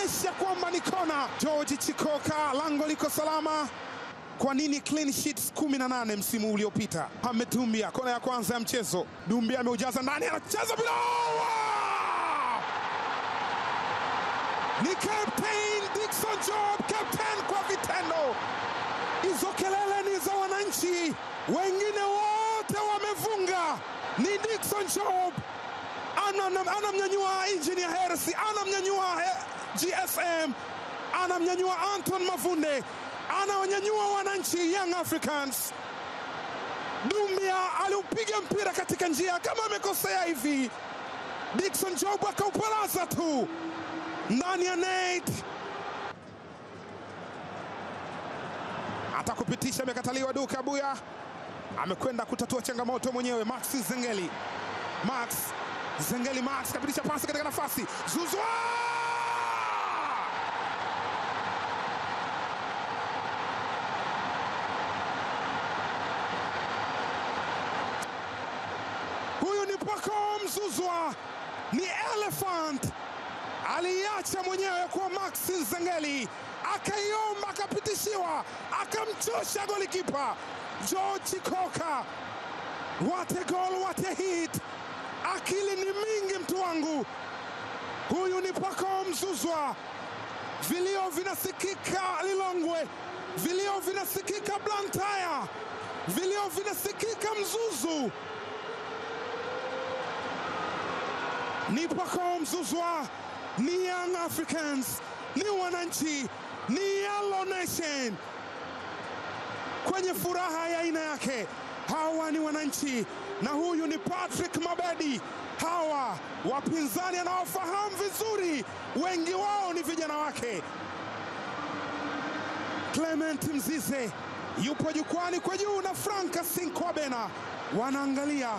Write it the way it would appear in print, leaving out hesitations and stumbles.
Anaonyesha kwamba ni kona. George Chikoka, lango liko salama. Kwa nini clean sheets 18 msimu uliopita? Ahmed Dumbia, kona ya kwanza ya mchezo. Dumbia ameujaza ndani, anacheza bila. Ni Captain Dickson Job, captain kwa vitendo. Hizo kelele ni za wananchi, wengine wote wamevunga. Ni Dickson Job anamnyanyua Engineer Hersi, anamnyanyua GSM, anamnyanyua Anton Mavunde, anawanyanyua wananchi Young Africans. Dumbia aliupiga mpira katika njia kama amekosea hivi, Dickson Job akaupalaza tu ndani ya net. Atakupitisha, amekataliwa. Duka Abuya amekwenda kutatua changamoto mwenyewe. Max Zengeli, Max Zengeli, Max kapitisha pasi katika nafasi, Zuzwa! Huyu ni Pacome Zuzwa, ni elephant. Aliacha mwenyewe kwa Max Zengeli, akaiomba, akapitishiwa, akamchosha golikipa George Chikoka. What a goal, what a hit. Akili ni mingi mtu wangu. Huyu ni Pacome Zuzwa. Vilio vinasikika Lilongwe, vilio vinasikika Blantyre, vilio vinasikika Mzuzu. Ni Pacome Zuzwa, ni Young Africans, ni wananchi, ni Yellow Nation kwenye furaha ya aina yake. Hawa ni wananchi na huyu ni Patrick Mabedi. Hawa wapinzani anaofahamu vizuri, wengi wao ni vijana wake. Clement Mzize yupo jukwani kwa juu na Franka Sinkwabena wanaangalia.